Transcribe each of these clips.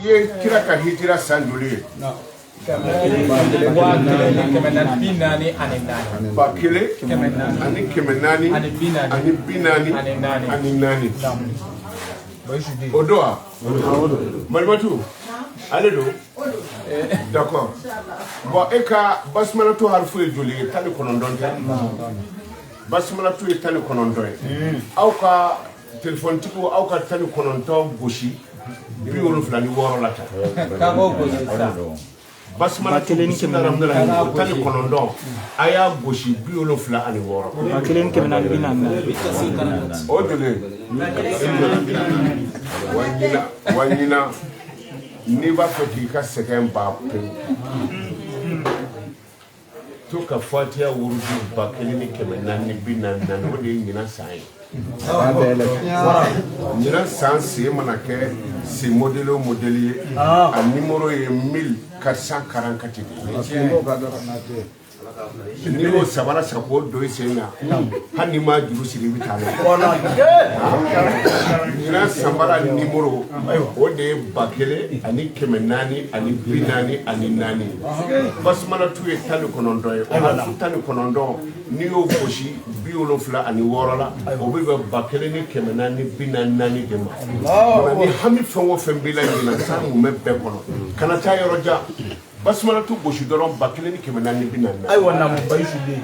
I ye kira ka hijira san joli ye? 1444. 1444 400 ani 40 ani 4. Ani 4. O don wa, Malimatu? Ale don, d'accord. Bon, e ka basimalatu harifu ye joli ye? 19 tɛ? Basimalatu ye 19 ye. Aw ka telefonitigiw, aw ka 19 gosi 76 la tan. K'a k'o gosi sisan. Basimalatu, bisimilahi, 19, a y'a gosi 76. 1444. O joli ye? Wa ɲina, wa ɲina, n'i b'a fɛ k'i ka sɛgɛn ban pewu, to ka fatiya wurudu 1444. O de ye ɲina san ye. Ɲina san sen mana kɛ sen modèle o modèle ye, a numéro ye 1444 de ye. N'i y'o sabara san k'o don i sen na, hali n'i m'a juru siri, i bɛ taa n'a ye. Ɲinan sanbara numéro, o de ye 1444. Basumalatu ye 19 ye. O harifu 19, n'i y'o gosi 76 la, o bɛ bɛn 1444 de ma. Ni hami fɛn o fɛn b'i la ɲinan san mumɛ bɛɛ kɔnɔ, kana taa yɔrɔ jan, basumalatu gosi dɔrɔn, 1444. Ayiwa, naamu, Bayisu den.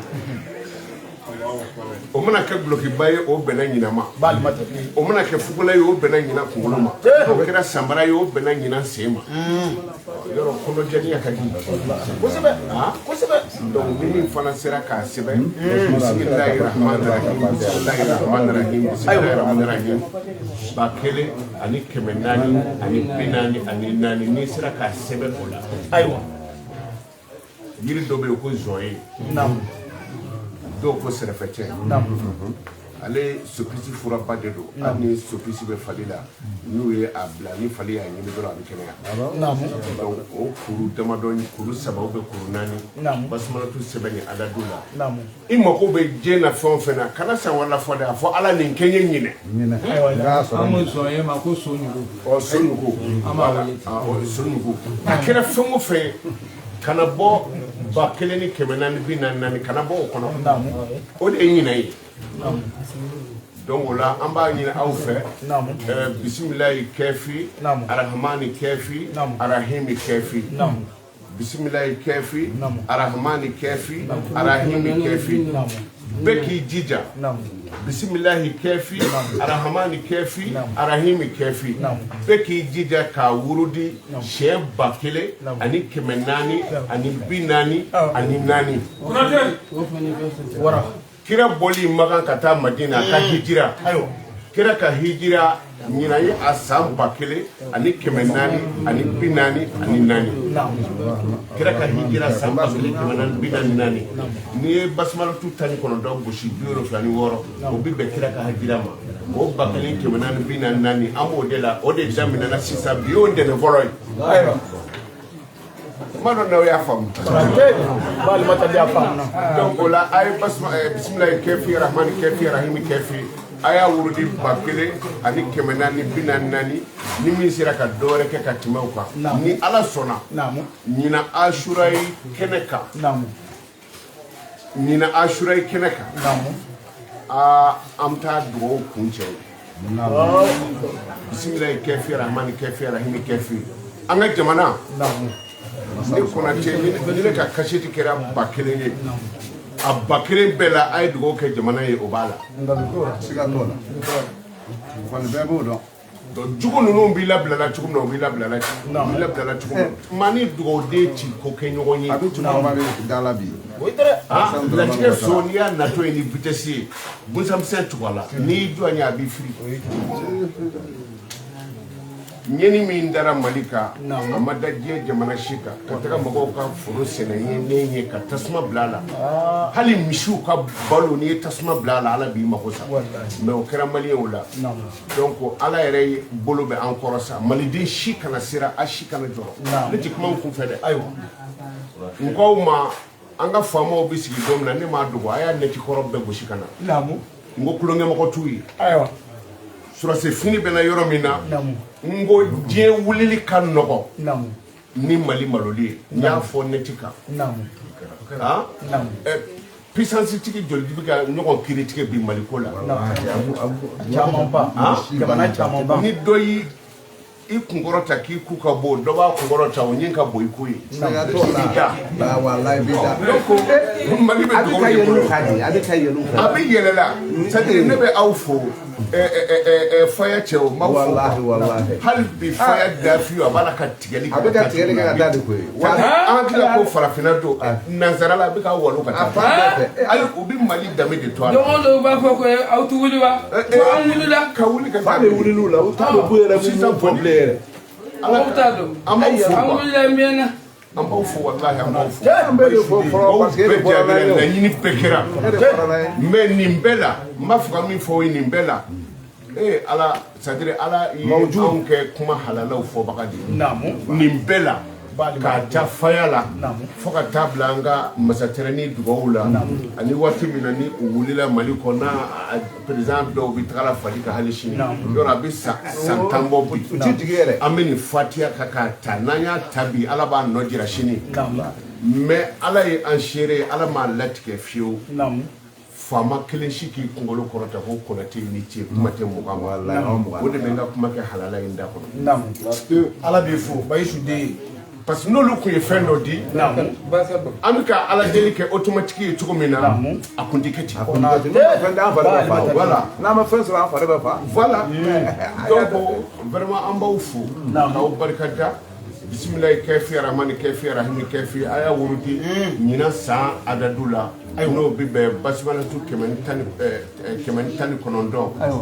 O mana kɛ gulokiba ye, o bɛnna ɲinan ma. Balimata. O mana kɛ fugula ye, o bɛnna ɲinan kunkolo ma. O kɛra sanbara ye, o bɛnna ɲinan sen ma. Yɔrɔ kɔnɔjɛlenya ka di Kosɛbɛ. Ah. Kosɛbɛ. Donc ni min fana sera k'a sɛbɛn, bisimilahi rahmani rahim, bisimilahi rahmani rahim, bisimilahi rahmani rahim, 1444, n'i sera k'a sɛbɛn o la. Ayiwa. Yiri dɔ bɛ yen ko zɔye. Dɔw ko sɛrɛfɛcɛ. Ale sopisi furaba de don. Hali ni sopisi bɛ fali la, n'u ye a bila, ni fali y'a ɲimi dɔrɔn, a bɛ kɛnɛya. Donc o kuru damadɔ, kuru saba ou bien kuru naani, basumalatu sɛbɛn ni adadu la. I mako bɛ diɲɛ na fɛn o fɛn na, kana san wɛrɛ la fɔ dɛ, a fɔ Ala nin kɛ n ye ɲinɛ. Ayiwa. An ko zɔn ma ko so ɲugu. Ɔ, sonugu. An b'a wele ten. Ah, ɔ, sonugu. A kɛra fɛn o fɛn ye, kana bɔ 1444, kana bɔ o kɔnɔ. O de ye ɲinɛ ye. Donc o la, an b'a ɲini aw fɛ, bisimilayi kɛfi, arahamani kɛfi, arahimi kɛfi, bisimilayi kɛfi, arahamani kɛfi, arahimi kɛfi. Bɛɛ k'i jija, bisimilahi kɛfi, arahamani kɛfi, arahimi kɛfi. Bɛɛ k'i jija k'a wurudi siɲɛ 1444. Wara. Kira bɔli Makan ka taa Madina, a ka hijira. Kira ka hijira ɲinan ye a san 1444. Kira ka hijira san 1444, n'i ye basumalatu 19 gosi 76, o bɛ bɛn kira ka hijira ma. O 1444, an b'o de la. O de daminɛna sisan. Bi y'o dɛnɛ fɔlɔ ye. N m'a dɔn n'aw y'a faamu. Balimata y'a faamu. Donc o la, a ye basuma bisimilayi kɛfi, rahmani kɛfi, rahimi kɛfi, a y'a wurudi 1444. Ni min sera ka dɔ wɛrɛ kɛ ka tɛmɛ o kan, ni Ala sɔnna, ɲinan asura ye kɛnɛ kan, ɲinan asura ye kɛnɛ kan, aa, an bɛ taa dugawu kun cɛ ye. Bisimilayi kɛfi, rahmani kɛfi, rahimi kɛfi. An ka jamana, ne Konate, ni ne ka kaseti kɛra 1000 ye, a 1000 bɛɛ la, a ye dugawu kɛ jamana ye, o b'a la. Siga t'o la, o kɔni bɛɛ b'o dɔn. Donc jugu ninnu b'i labilala cogo min na, u b'i labilala ten, u b'i labilala cogo min na. Maa ni dugawuden ci ko kɛ ɲɔgɔn ye. A bɛ cɛkɔrɔba bɛ da la bi. O tɛ dɛ. Ah, latigɛ so, n'i y'a natɔ ye ni vitesse ye, bunsamisɛn tugu a la, n'i y'i jɔ a ɲɛ, a b'i firi. Ɲɛni min dara Mali kan, a ma da diɲɛ jamana si kan. Ka taga mɔgɔw ka foro sɛnɛ ye ne ye ka tasuma bila a la, hali misiw ka balo, n'i ye tasuma bila a la, Ala b'i mako sa. Mais o kɛra maliyɛnw la. Donc Ala yɛrɛ ye bolo bɛ an kɔrɔ sa. Maliden si kana siran, a si kana jɔrɔ. Ne tɛ kuma n kun fɛ dɛ. Ayiwa. N k'aw ma, an ka faamaw bɛ sigi don min na, ne m'a dogo, a y'a nɛti kɔrɔ bɛɛ gosi ka na. N ko tulonkɛmɔgɔ t'u ye. Ayiwa. Surasi fini bɛ na yɔrɔ min na, n ko diɲɛ wulili ka nɔgɔ ni Mali maloli ye. N y'a fɔ neti kan. Puissance tigi joli bɛ ka ɲɔgɔn kiiri tigɛ bi Mali ko la? Camanba, jamana camanba. Ni dɔ y'i i kunkɔrɔ ta k'i ku ka bon, dɔ b'a kunkɔrɔ ta, o ɲin ka bon i ku ye. Siga t'o la, walayi bi da. Donc Mali bɛ A bɛ dugawu ka de yɛlɛ bolo. u kan de, a bɛ ka yɛlɛ u kan. A bɛ yɛlɛla, c'est à dire ne bɛ aw fo, faya cɛw, n b'aw fo. Walahi, walahi. Hali bi faya dafi, a b'a la ka tigɛli. A bɛ ka tigɛli kɛ ka taa de koyi. An tila ko farafinna don nansara la, a bɛ ka walo ka A taa. fan bɛɛ fɛ. Hali u bɛ Mali danbe de to a la. Don o don u b'a fɔ ko aw ti wuli wa? Ko an wulila. Ka wuli ka Fa taa. bɛ wuliliw la, u t'a dɔn k'u yɛrɛ bɛ Sisan mun fɔ bilen yɛrɛ. Aw t'a dɔn. An b'aw fo An quoi. wulila mɛnna. An b'aw fo, walahi, an b'aw fo. An bɛɛ de fɔ fɔlɔ parce que e de Bɛɛ bɔra n'a jaabira, ye o. laɲini bɛɛ kɛra. E de bɔra n'a ye. Mais nin bɛɛ la, n b'a fɛ ka min fɔ aw ye nin bɛɛ la, ee Ala, c'est à dire Ala ye anw kɛ kuma halalaw fɔbaga de ye. Nin bɛɛ la, k'a ta faya la fo ka taa bila an ka masatɛrɛni dugawu la, ani waati min na ni u wulila Mali kɔ, n'a président dɔw bɛ taga la fali ka hali sini yɔrɔ a bɛ san 10 bɔ bi. U ti jigin yɛrɛ. An bɛ nin fatiya kan k'a ta, n'an y'a ta bi, Ala b'a nɔ jira sini. Mais Ala ye an seere ye, Ala m'a latigɛ fiyewu faama kelen si k'i kunkolo kɔrɔta ko Konate ni ce, kuma tɛ 20 ma. Walahi, anw 20. O de bɛ n ka kuma kɛ halala ye n da kɔnɔ. Ala b'i fo, Bayisu den. Parce que n'olu tun ye fɛn dɔ di, an bɛ ka Ala deli kɛ automatique ye cogo min na, a kun tɛ kɛ ten. N'an ma fɛn d'an fari bɛ fa o. Voilà. N'an ma fɛn sɔrɔ, an fari bɛ fa. Voilà, donc vraiment an b'aw fo k'aw barika da. Bisimilayi kɛfi aramani kɛfi arahimi kɛfi, a y'a wurudi ɲinan san adadu la, n'o bɛ bɛn basimalatu 119,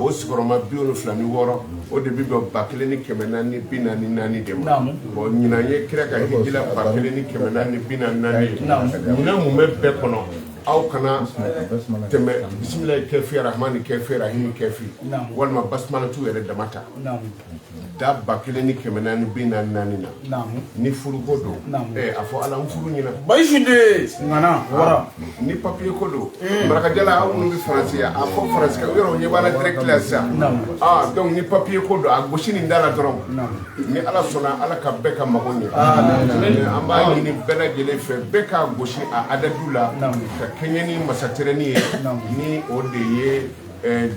o sigiyɔrɔma 76, o de bɛ bɛn 1444 de ma. Bon, ɲinan ye kira ka hijila 1444 ye. Ɲinan mun bɛ bɛɛ kɔnɔ, aw kana tɛmɛ bisimilayi kɛfi aramani kɛfi arahimi kɛfi walima basimalatu yɛrɛ dama ta da 1444 na. Ni furuko don, a fɔ Ala n furu ɲina. Bayisu den ŋana wara. Ni papier ko don, Marakajala, aw minnu bɛ Faransi yan, a fɔ Faransi ka yɔrɔ ɲɛ b'a la direct la sisan. Ah, donc ni papier ko don, a gosi nin da la dɔrɔn. Ni Ala sɔnna, Ala ka bɛɛ ka mago ɲɛ. An b'a ɲini bɛɛ lajɛlen fɛ, bɛɛ k'a gosi a adadu la ka kɛɲɛ ni masatɛrɛni ye, ni o de ye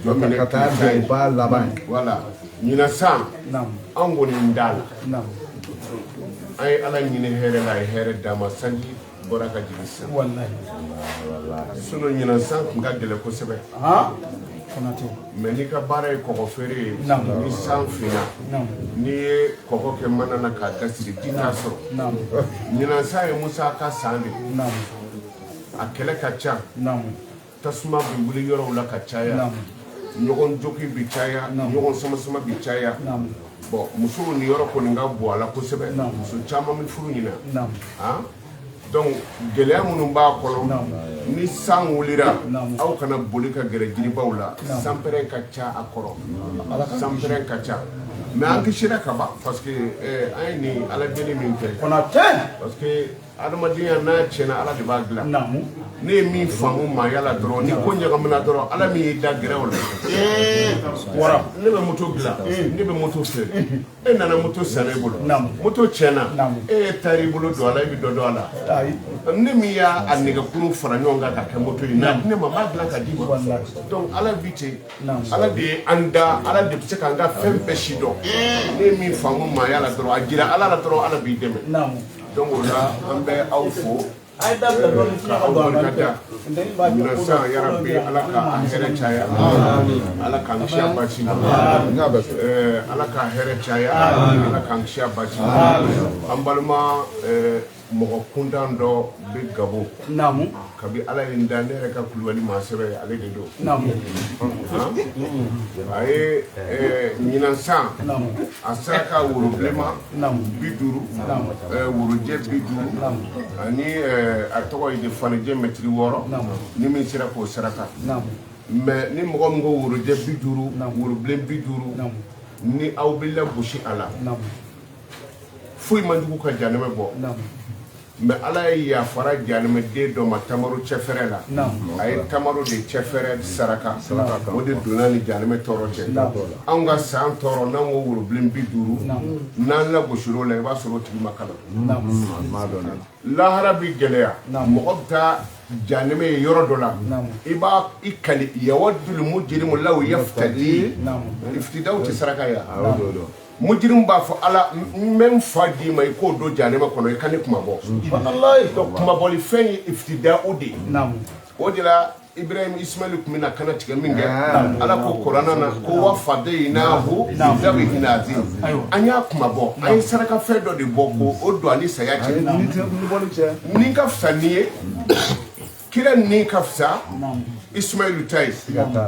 jɔ minɛ. Ka taa tile tan ye. don ba laban ye. Voilà, ɲinan san an kɔni da la, an ye Ala ɲini hɛrɛ la, a ye hɛrɛ d'an ma, sanji bɔra ka jigin sisan. Sinon ɲinan san tun ka gɛlɛn kosɛbɛ. Mais n'i ka baara ye kɔgɔ feere ye, ni san finna, n'i ye kɔgɔ kɛ mana na k'a dasiri, ji t'a sɔrɔ. Ɲinan san ye Musa ka san de ye, a kɛlɛ ka ca, tasuma bɛ wuli yɔrɔw la ka caya, ɲɔgɔn joki bɛ caya, ɲɔgɔn sama-sama bɛ caya. Bon, musow ni yɔrɔ kɔni ka bon a la kosɛbɛ, muso caman bɛ furu ɲina. Ah, donc gɛlɛya minnu b'a kɔnɔ, ni san wulira, aw kana boli ka gɛrɛ jiribaw la, sanpɛrɛn ka ca a kɔrɔ, sanpɛrɛn ka ca. Mais an kisira ka ban parce que an ye nin Ala deli min kɛ, parce que adamadenya n'a tiɲɛna, Ala de b'a dilan. Ne ye min faamu maaya la dɔrɔn, ni ko ɲagamina dɔrɔn, Ala min y'i da, gɛrɛ o la. Wara, ne bɛ moto dilan, ne bɛ moto feere, e nana moto san ne bolo, moto tiɲɛna, e ye taari bolo don a la, e bɛ dɔ dɔn a la. Ne min y'a a nɛgɛkuru fara ɲɔgɔn kan ka kɛ moto ye, n'a di ne ma, n b'a dilan ka d'i ma. Donc Ala bi ten, Ala de ye an da, Ala de bɛ se k'an ka fɛn bɛɛ si dɔn. Ne ye min faamu maaya la dɔrɔn, a jira Ala la dɔrɔn, Ala b'i dɛmɛ. Donc o la, an bɛ aw fo k'aw barika da. Ɲinan san, yarabi, Ala ka a hɛrɛ caya, Ala k'an kisi a basi ma. Ala ka hɛrɛ caya, Ala k'an kisi a basi ma. An balima mɔgɔ kuntan dɔ bɛ Gabo. Kabi Ala ye n da, ne yɛrɛ ka kulubali maa sɛbɛ ye, ale de don. A ye ɲinan san a sera ka woro bilenman 50, worojɛ 50, ani a tɔgɔ ye di, fanijɛ mɛtiri 6, ni min sera k'o saraka. Mais ni mɔgɔ min ko worojɛ 50, worobilen 50, ni aw bɛ lagosi a la, foyi man jugu ka janɛmɛ bɔ. Mais Ala ye yafara janimɛden dɔ ma tamaro cɛfɛrɛ la. A ye tamaro de cɛfɛrɛ saraka, o de donna ni janimɛ tɔɔrɔ cɛ. Anw ka san tɔɔrɔ, n'an ko worobilen 50, n'an lagosir'o la, i b'a sɔrɔ o tigi ma kalan. Lahara bi gɛlɛya, mɔgɔ bɛ taa janimɛ ye yɔrɔ dɔ la, i b'a i kali yawadul mujrimu law yaftadi. Iftidaw tɛ saraka ye. Mujrimu b'a fɔ Ala, n bɛ n fa d'i ma, i k'o don janimɛ kɔnɔ, i ka ne kuma bɔ. Donc kumabɔli fɛn ye iftidaw de ye. O de la Ibrahim Ismail tun bɛna kana tigɛ min kɛ, Ala ko Kuranɛ na ko wa fadayinahu bidabihin azim. An y'a kuma bɔ, an ye saraka fɛn dɔ de bɔ ko o don ani saya cɛ. Ni ka fisa ni ye, kira ni ka fisa Ismail ta ye.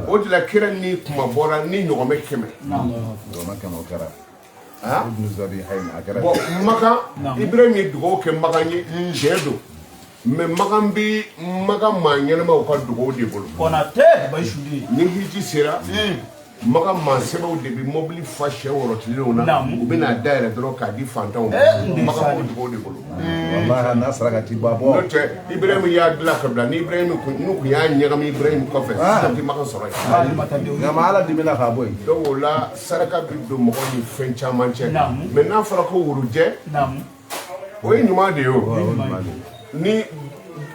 O de la kira ni kuma bɔra ni ɲɔgɔmɛ 100. Bon, Makan Ibrahim ye dugawu kɛ Makan ye, tiɲɛ don. Mais Makan bi Makan maa ɲɛnamaw ka dugawu de bolo. Ni hiji sera, Makan maa sɛbɛw de bi mobili fa sɛ wɔrɔtilenw na, u bɛna dayɛlɛ dɔrɔn k'a di fantanw ma. Makan b'o dugawu de bolo. N'o tɛ, Ibrahim y'a dilan ka bila ni Ibrahim n'u kun y'a ɲagami Ibrahim kɔfɛ, sisan tɛ Makan sɔrɔ yen. Donc o la saraka bi don mɔgɔ ni fɛn caman cɛ. Mais n'a fɔra ko worojɛ, o ye ɲuman de ye o. Ni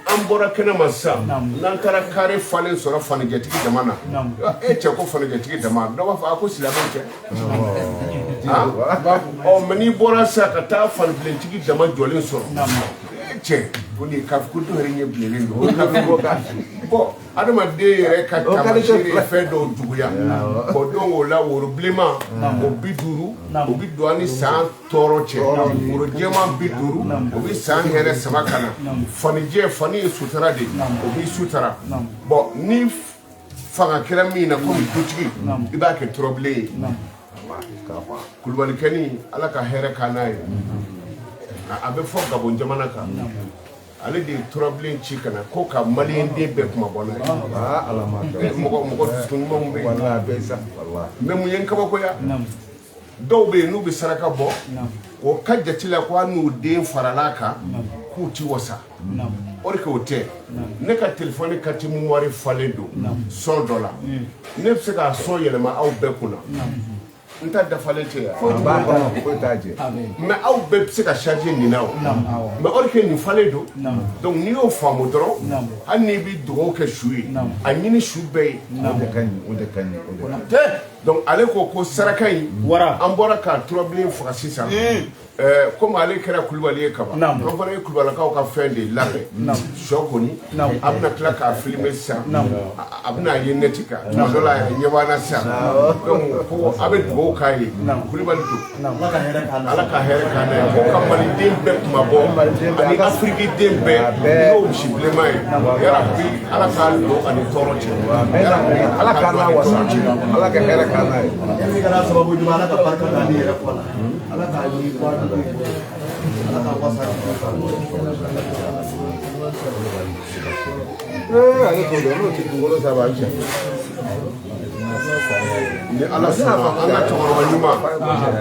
an bɔra kɛnɛ ma sisan, n'an taara kare falen sɔrɔ fanijɛtigi dama na, e cɛ ko fanijɛtigi dama, dɔ b'a fɔ a ko silamɛw cɛ. Ɔ, mais n'i bɔra sisan ka taa fanibilentigi dama jɔlen sɔrɔ, e cɛ ko nin ye kafi, ko dɔ yɛrɛ ɲɛ bilennen don. Bon, adamaden yɛrɛ ka taamasiyɛn ye fɛn dɔw juguya. Bon, donc o la woro bilenman o 50, o bi don an ni san tɔɔrɔ cɛ. Woro jɛman 50, o bi san hɛrɛ sama ka na. Fanijɛ, fani ye sutura de ye, o bi sutura. Bon, ni fanga kɛra min na komi dutigi, i b'a kɛ tɔrɔbilen ye. Kulubalikɛni, Ala ka hɛrɛ k'a n'a ye, a bɛ fɔ Gabon jamana kan, ale de ye turabilen ci ka na ko ka maliyɛnden bɛɛ kuma bɔ n'a ye. Mɔgɔ mɔgɔ dusukun ɲumanw bɛ yen. Mais mun ye n kabakoya, dɔw bɛ yen n'u bɛ saraka bɔ, o ka jate la ko hali n'u den farala a kan k'u ti wasa. O de kɛ o tɛ ne ka telefɔni carte mémoire falen don sɔn dɔ la, ne bɛ se k'a sɔn yɛlɛma aw bɛɛ kunna, n ta dafalen tɛ yan, mais aw bɛɛ bɛ se ka charger nin na o. Mais o de kɛ nin falen don. Donc n'i y'o faamu dɔrɔn, hali n'i bɛ dugawu kɛ su ye, a ɲini su bɛɛ ye. Donc ale ko ko saraka in, an bɔra ka turabilen faga sisan, komi ale kɛra kulubali ye kaban, an fana ye kulubalakaw ka fɛn de labɛn, sɔ kɔni a bɛna tila k'a filmer sisan, a bɛna ye nɛti kan tuma dɔ la, a yɛrɛ ɲɛ b'an na sisan. Donc ko a bɛ dugawu k'a ye, kulubali don, Ala ka hɛrɛ k'an n'a ye, ko ka maliden bɛɛ kuma bɔ ani Afiriki den bɛɛ n'o misi bilenman ye. Yarabi, Ala k'a don ani tɔɔrɔ cɛ. Yarabi, Ala k'a n'a wasa, Ala ka hɛrɛ k'an n'a ye. Kɛra sababu ɲuman, Ala ka barika don ale yɛrɛ kɔ la, Ala k'a ɲini bɔ a dugu, Ala ka wasa. Ale t'o dɔn, n'o tɛ dugukolo saba a bɛ tiɲɛ. Ni Ala sɔnna, an ka cɛkɔrɔba ɲuman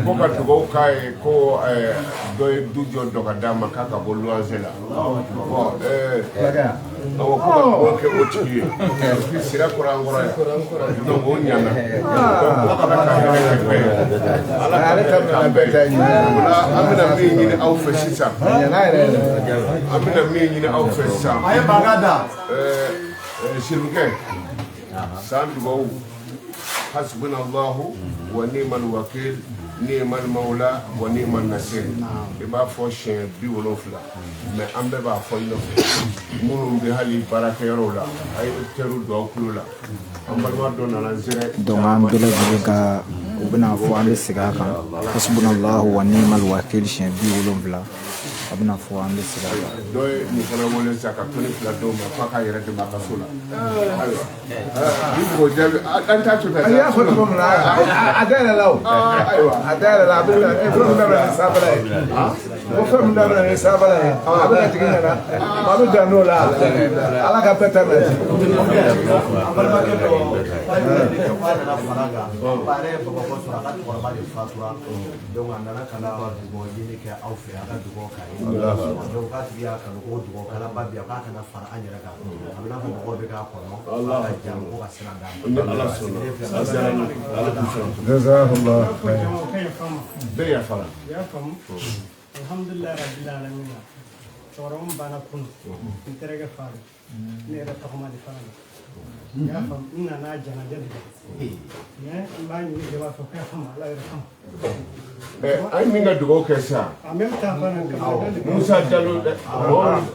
ko ka dugawu k'a ye, ko dɔ ye du jɔ dɔ ka d'a ma k'a ka bɔ luwanse la. Bon, awɔ, ko ka dugawu kɛ o tigi ye, parce que sira kɔrɔ an kɔrɔ yan, donc o ɲana. Donc Ala ka hɛrɛ kɛ bɛɛ ye, Ala ka hɛrɛ k'an bɛɛ ye. O la an bɛna min ɲini aw fɛ sisan, an bɛna min ɲini aw fɛ sisan, A ye mankan da. Sirikɛ san dugawu, hasbunallahu wa ni'mal wakil, ni'mal mawla wa ni'mal nasir, i b'a fɔ siɲɛ 70, mais an bɛɛ b'a fɔ i nɔfɛ. Minnu bɛ hali baarakɛyɔrɔw la, a ye teriw don aw tulo la. An balima dɔ nana zɛrɛ. Donc an bɛɛ lajɛlen ka u bɛna fɔ, an bɛ segin a kan, hasbunallahu wa ni'mal wakil siɲɛ 70, a bɛna fɔ, an bɛ segin a kan. Dɔ ye nin fana wele sisan ka tɔni 2 d'o ma k'a k'a yɛrɛ dɛmɛ a ka so la. Ayiwa, bi mɔgɔ jaabi, an t'a to tan. A y'a fɔ cogo min na, a dayɛlɛ la o. Ayiwa, A dayɛlɛ la, a bɛ na fɛn bɛɛ bɛ na sanfɛla ye. Ko fɛn min daminɛ ni sabala ye a bɛna jigin ka na a bɛ dan n'o la Ala ka bɛɛ ta nati. An balimakɛ dɔ k'a ye weleli kɛ k'a nana fara kan ko a yɛrɛ ye Bamakɔ sɔrɔ a ka cɛkɔrɔba de fatura donc a nana ka na dugawu ɲini kɛ aw fɛ a ka dugawu k'a ye donc k'a tigi y'a kanu ko dugawu kalanba bi yan k'a kana fara an yɛrɛ kan a bɛ n'a fɔ mɔgɔw bɛ k'a kɔnɔ k'a ka jan ko ka sira d'a ma. Ni Ala sɔnna a diyara n ye Ala k'u sɔn. Jazakallah khair. Bɛɛ yafara. Alhamdulillah rabbil alamin. Cɛkɔrɔba min banna kunun n terikɛ fa don ne yɛrɛ tɔgɔma de fana don n y'a faamu n nana janaja de la mais n b'a ɲini jaba fɛ k'a faamu Ala yɛrɛ kama. An ye min ka dugawu kɛ sisan. En même temps fana kamanagan de Musa Jalo dɛ.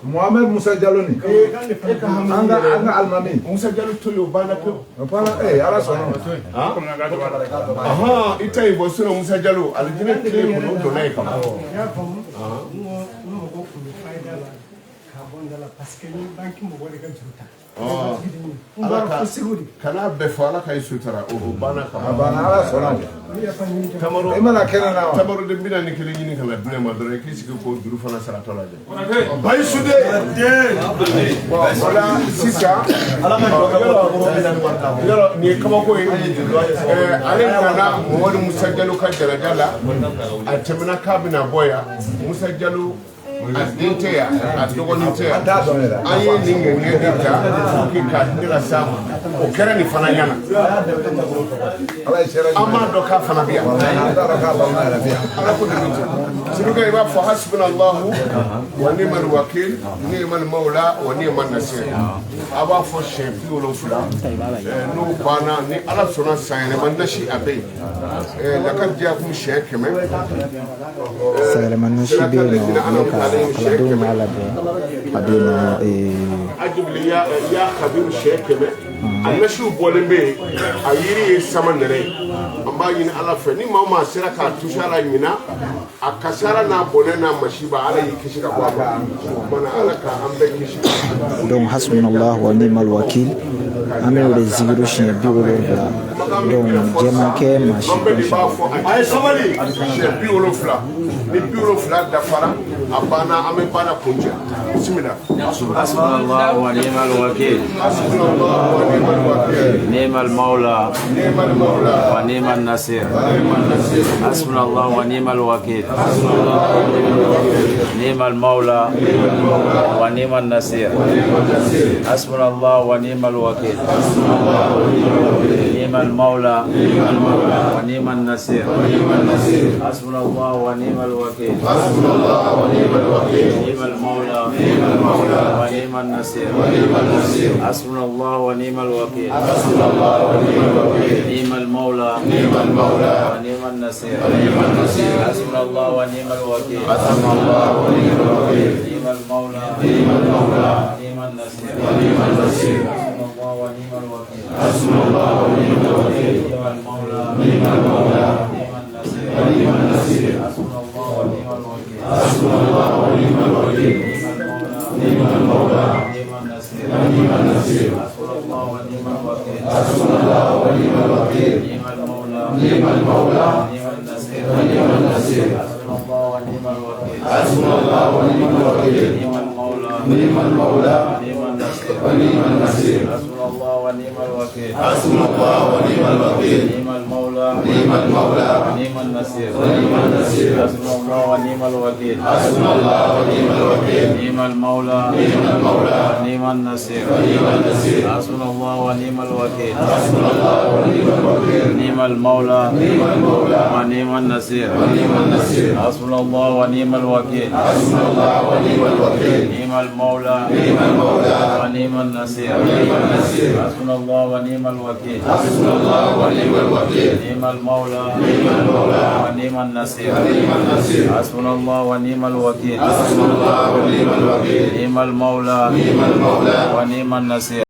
Mohamed Musa Jalo ni. kamanagan de fana. An ka alimami. Musa Jalo to yen o banna pewu. Voilà, eh Ala sɔnna. Ahan i ta ye bɔ sinon Musa Jalo alijinɛ tile kɔnɔ o donna yen ka ban. N y'a faamu n ko n mago tun bɛ fayida la k'a bɔ n da la parce que ni banki mɔgɔ de ka juru ta. N Ala bɔra ka fo Segu de. Kana bɛɛ fɔ Ala ka i sutura o banna ka A ban. banna Ala sɔnna. N bɛ yafa ɲini jama. Tamaro I mana kɛnɛ na wa. Tamaro de 41 ɲini ka na di ne ma dɔrɔn i k'i sigi k'o juru fana saratɔ lajɛ. Bayisu de. Bon o la sisan. Ala ka jɔ ka bɔ tamaro bi naani wari d'a ma. Yɔrɔ nin ye kabako ye ale nana Mamadu Musa Jalo ka janaja la a tɛmɛna k'a bɛna bɔ yan Musa Jalo a den tɛ yan a dɔgɔnin tɛ yan an ye nin ŋɛniɲɛ de ta pour que ka ne la s'a ma o kɛra nin fana ɲɛna Ala ye sɛbɛn. an b'a dɔn k'a fana bɛ yan An t'a dɔn k'a banna yɛrɛ bɛ yan. Ala ko de bɛ ten Sinuka i b'a fɔ hasbunallahu wa ni'mal wakil ni'mal mawla wa ni'man nasir a b'a fɔ siɲɛ 70 n'o banna ni Ala sɔnna san yɛlɛma nasi a bɛ yen lakali diya kun siɲɛ 100. Sayɛlɛma nasi bɛ yen nɔ an bɛ ka kalandenw b'a labɛn a bɛ yen nɔ Ajibili ya kabiru siɲɛ 100 a nasiw bɔlen bɛ yen a yiri ye sama nɛrɛ ye an b'a ɲini Ala fɛ ni maa o maa sera k'a tusi a la ɲina a kasara n'a bɔnɛ n'a masiba Ala y'i kisi ka bɔ a ma o kumana Ala k'an bɛɛ kisi. Donc hasbunallah wa ni'mal wakil an bɛ o de zikiru siɲɛ 70 donc jɛman kɛ maa si An bɛɛ de kun b'a fɔ a ye sabali siɲɛ 70 ni 70 dafara a banna an bɛ baara kuncɛ bisimila. حسبنا الله ونعم الوكيل Hasbunallah wa ni'mal wakil نعم المولى ni'mal mawla ونعم النصير ni'man nasir. حسبنا الله ونعم الوكيل نعم المولى ونعم النصير حسبنا الله ونعم الوكيل نعم المولى ونعم النصير حسبنا الله ونعم الوكيل نعم المولى ونعم النصير حسبنا الله ونعم الوكيل نعم المولى ونعم النصير حسبنا الله ونعم الوكيل نعم المولى ونعم النصير حسبنا الله ونعم الوكيل نعم المولى ونعم النصير حسبنا الله ونعم الوكيل نعم المولى ونعم النصير حسبنا الله ونعم الوكيل نعم المولى ونعم النصير حسبنا الله ونعم الوكيل نعم المولى ونعم النصير حسبنا الله ونعم الوكيل نعم المولى ونعم النصير حسبنا الله ونعم الوكيل نعم المولى ونعم النصير حسبنا الله ونعم الوكيل نعم المولى ونعم النصير حسبنا الله ونعم الوكيل نعم المولى ونعم النصير حسبنا الله ونعم الوكيل نعم المولى ونعم النصير حسبنا الله ونعم الوكيل نعم المولى ونعم النصير.